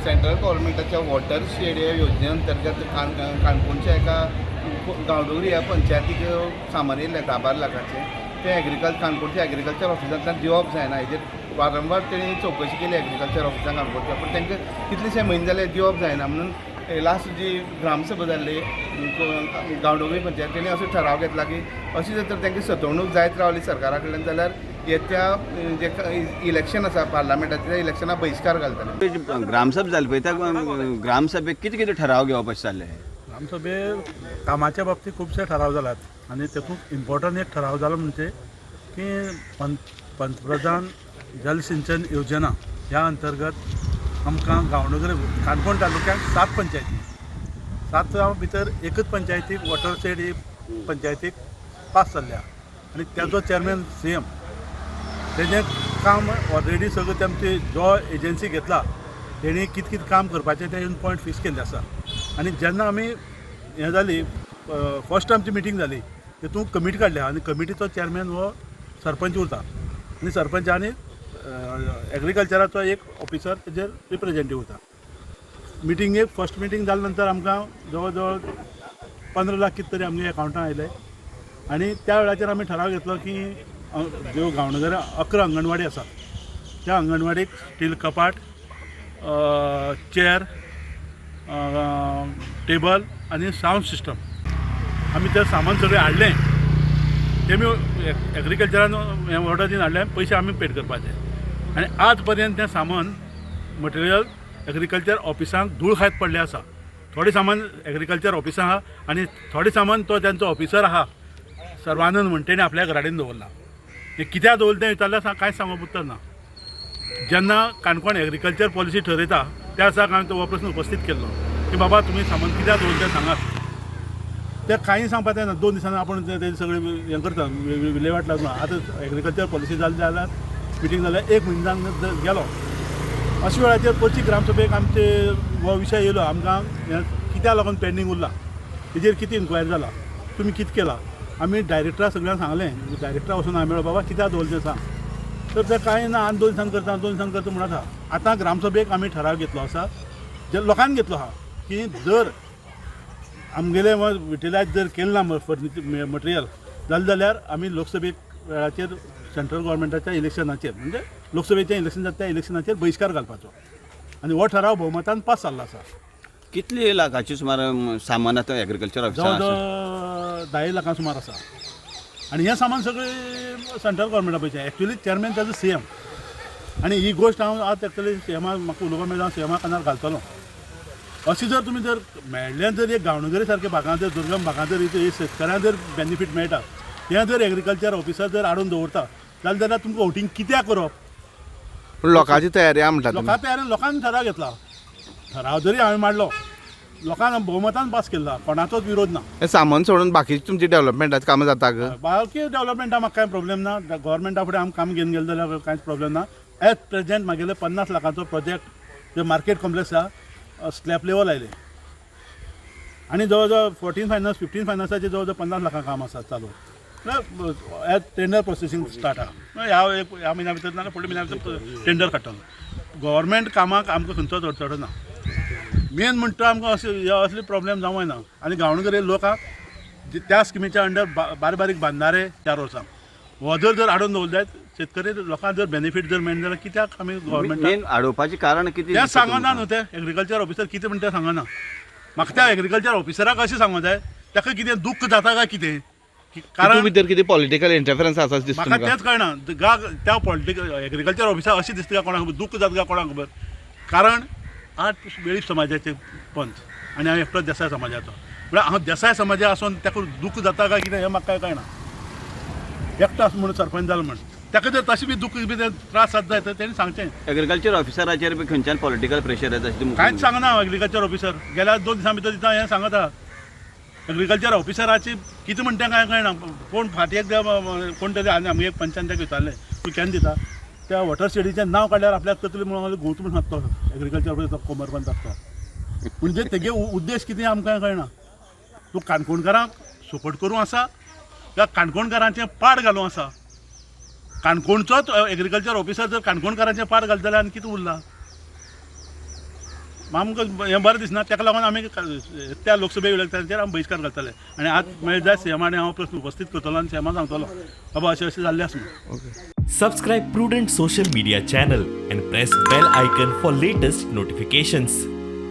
Central गव्हर्मेंटाच्या water shade ह्या योजने अंतर्गत काणकोणच्या एका गांवडोंगरी ह्या पंचायतीक सामान येयल्लें 10-12 लाखाचें. तें काणकोणच्या एग्रीकल्चर ऑफिसांतल्यान दिवप जायना हेजेर वारंवार तेणी चवकशी केली एग्रीकल्चर ऑफिसान काणकोणच्या, पूण तांकां कितलेशे म्हयने जाले दिवप जायना म्हणून लास्ट जी ग्रामसभा जाल्ली गांवडोंगरी पंचायत, तेणी असो ठराव घेतला की अशी जर तर तांकां सतवणूक जायत रावली सरकारा कडल्यान जाल्यार येत्या जे इलेक्शन आसा पार्लामेंटाच्या, त्या इलेक्शनाक बहिश्कार घालतले. ग्रामसभा जाली पळय, त्या ग्रामसभेक कितें कितें ठराव घेवपाचें जाल्ले? ग्रामसभे कामाच्या बाबतीत खुबशे ठराव जाल्यात आनी तातूंत इम्पॉर्टंट एक ठराव जालो म्हणजे की पंतप्रधान जलसिंचन योजना ह्या अंतर्गत आमकां गांवडोंगरी काणकोण तालुक्याक 7 पंचायती, 7 भितर एकच पंचायतीक वॉटर शेड ही पंचायतीक पास जाल्ल्या आनी ताजो चॅरमॅन सी एम, तेजें काम ऑलरेडी सगळें तेमची जो एजन्सी घेतला तेणी कितें कितें काम करपाचें तें पॉयंट फिक्स केल्लें आसा. आनी जेन्ना आमी हें जाली, फर्स्ट आमची मिटींग जाली, तितून कमिटी काडल्या आनी कमिटीचो चॅरमॅन हो सरपंच उरता आनी सरपंच आनी एग्रीकल्चराचो एक ऑफिसर तेजेर रिप्रेजेंटीव उरता. मिटिंगेक फर्स्ट मिटींग जाल्या नंतर आमकां जवळ जवळ 15 लाख कितें तरी आमगे एकावंटान आयले आनी त्या वेळाचेर आमी ठराव घेतलो की ज्यो गांवडोंगरा 11 अंगणवाडी आसात त्या अंगणवाडीक स्टील कपाट, चेअर, टेबल आनी सावंड सिस्टम आमी तें सामान सगळें हाडलें. तें आमी एग्रीकल्चरान हें ऑर्डर दिवन हाडलें, पयशे आमी पेड करपाचे आनी आज पर्यंत तें सामान मटेरियल एग्रीकल्चर ऑफिसांत धूळ खायत पडलें आसा. थोडें सामान एग्रीकल्चर ऑफिसां आहा आनी थोडें सामान तो तेंचो ऑफिसर आहा सर्वानंद म्हण, तेणें आपल्या घरा कडेन दवरलां. तें कित्याक दवरलें तें विचारल्यार कांयच सांगप उत्तर ना. जेन्ना काणकोण एग्रीकल्चर पॉलिसी ठरयता त्या दिसाक हांवें हो प्रस्न उपस्थीत केल्लो की बाबा तुमी सामान कित्याक दवरलें तें सांगात. ते कांय सांगपाक जायना, 2 दिसांनी आपूण ते सगळें हें करता, विलेवाट लागना. आतां एग्रीकल्चर पॉलिसी जाली जाल्यार मिटींग जाल्यार 1 म्हयनो जावन गेलो. अशा वेळाचेर पयची ग्रामसभेक आमचे हो विशय येयलो, आमकां हें कित्याक लागून पेंडींग उरला, तेजेर कितें इन्क्वायरी जाला, तुमी कितें केलां. आमी डायरेक्टरा सगळ्यांक सांगलें, डायरेक्टरा वचून हांवें मेळ्ळो, बाबा कित्याक दवरलें तें सांग. तर तें कांय ना, आनी 2 दिसान करता, 2 दिसान करता म्हणत आहा. आतां ग्रामसभेक आमी ठराव घेतलो आसा, जे लोकांनी घेतलो आहा की जर आमगेलें युटिलायज जर केलें ना फर्निचर मटेरियल जालें जाल्यार आमी लोकसभेक वेळाचेर सेंट्रल गव्हर्मेंटाच्या इलेक्शनाचेर, म्हणजे लोकसभेचें इलेक्शन जाता त्या इलेक्शनाचेर बहिश्कार घालपाचो आनी हो ठराव भोवमतान पास जाल्लो आसा. कितले लाखाचे सुमार सामान आतां एग्रीकल्चर जवळ ऑफिसान आसा? जवळ 10 लाखां सुमार आसा आनी हें सामान सगळें सेंट्रल गव्हर्मेंटा पयशे. एक्चुली चॅरमॅन ताजो सी एम आनी ही गोश्ट हांव आज एक्चुली सी एमा म्हाका उलोवपाक मेळ्ळें, हांव सी एमा कानार घालतलो. अशें जर तुमी जर मेळ्ळें जर एक गांवडोंगरी सारक्या भागांत जर दुर्गम भागांत जर इथं शेतकऱ्यांक जर बेनिफीट मेळटा, तें जर एग्रीकल्चर ऑफिसर जर हाडून दवरता जाल्यार जाल्यार तुमकां वोटींग कित्याक करप? पूण लोकांची तयारी आहा म्हणटा तुमी? लोकां तयारी, लोकांनी ठराव घेतला, ठराव जरी हांवें मांडलो, लोकांक भोवमतान पास केल्ला, कोणाचोच विरोध ना. हें सामान सोडून बाकीची तुमची डेव्हलपमेंटाची कामां जाता ग? बाकी डेव्हलपमेंटा म्हाका कांय प्रॉब्लेम ना. गव्हर्मेंटा फुडें आमी काम घेवन गेले जाल्यार कांयच प्रॉब्लेम ना. एट प्रेजेंट म्हागेले 50 लाखांचो प्रोजेक्ट जे मार्केट कॉम्प्लेक्स आहा, स्लॅब लेवल आयले आनी जवळ जवळ 14 फायनान्स 15 फायनान्साचे जवळ जवळ 50 लाखां काम आसा चालू, एज टेंडर प्रोसेसींग स्टार्ट आहा. ह्या एक ह्या म्हयन्या भितर ना फुडल्या म्हयन्या भितर टेंडर काडटलो. गव्हर्मेंट कामाक आमकां खंयचोच अडचण ना. मेन म्हणटा आमकां अशें असले प्रॉब्लेम जावंक ना आनी गांवडोंगरी लोकांक त्या स्किमीच्या अंडर बारीक बारीक बांदारे 4 वर्सां हो जर जर हाडून दवरले जायत, शेतकरी लोकांक जर बेनिफीट जर मेळना जाल्यार कित्याक आमी गव्हर्मेंटाक मेन आडोवपाचें कारण कितें? तें सांगना न्हू. ते एग्रीकल्चर ऑफिसर कितें म्हणटा तें सांगना म्हाका. त्या एग्रीकल्चर ऑफिसराक अशें सांगूंक जाय, ताका कितें दुख्ख जाता काय कितें कारण कारण भितर कितें पॉलिटिकल इंटरफरन्स आसा अशें दिसता म्हाका तुमकां? तेंच कळना. गा त्या पॉलिटिकल एग्रीकल्चर ऑफिसर अशें दिसता काय कोणाक खबर दुख्ख जाता काय कोणाक खबर. कारण आज वेळीप समाजाचे पंच आनी हांव एकटो देसाय समाजाचो, म्हळ्यार हांव देसाय समाजा आसून ताका दुख्ख जाता काय कितें हें म्हाका कांय कळना. एकटो आसा म्हणून सरपंच जालो म्हण ताका जर तशें बी दुख्ख बी त्रास जाता जायत तर तेणी सांगचें. एग्रीकल्चर ऑफिसराचेर बी खंयच्यान पॉलिटिकल प्रेशर येता अशें तुमकां? कांयच सांगना एग्रीकल्चर ऑफिसर. गेल्या 2 दिसां भितर दिता हें सांगता. एग्रीकल्चर ऑफिसराची कितें म्हणटा कांय कळना. कोण फाटीं एकदां कोण तरी आनी आमगे एक पंचान ताका विचारलें, तूं केन्ना दिता त्या वॉटर शेडीचें नांव काडल्यार आपल्याक तकली म्हणून घुंवत म्हूण सांगता एग्रीकल्चर ऑफिसर कोमरबंद आसता. म्हणजे तेगे उद्देश कितें आमकां कळना. तूं काणकोणकारांक सपोर्ट करूं आसा काय काणकोणकारांचें पाड घालूं आसा? काणकोणचोच एग्रीकल्चर ऑफिसर जर काणकोणकारांचें पाड घालता जाल्यार आनी कितें उरला? आमकां हें बरें दिसना. ताका लागून आमी त्या लोकसभे इलेक्शनाचेर आमी बहिश्कार घालतले आनी आज मेळ जाय सीएमा आनी हांव प्रस्न उपस्थीत करतलो आनी सीएमा सांगतलो, बाबा, अशें अशें जाल्लें आसा म्हणून. Subscribe Prudent Social Media channel and press bell icon for latest notifications.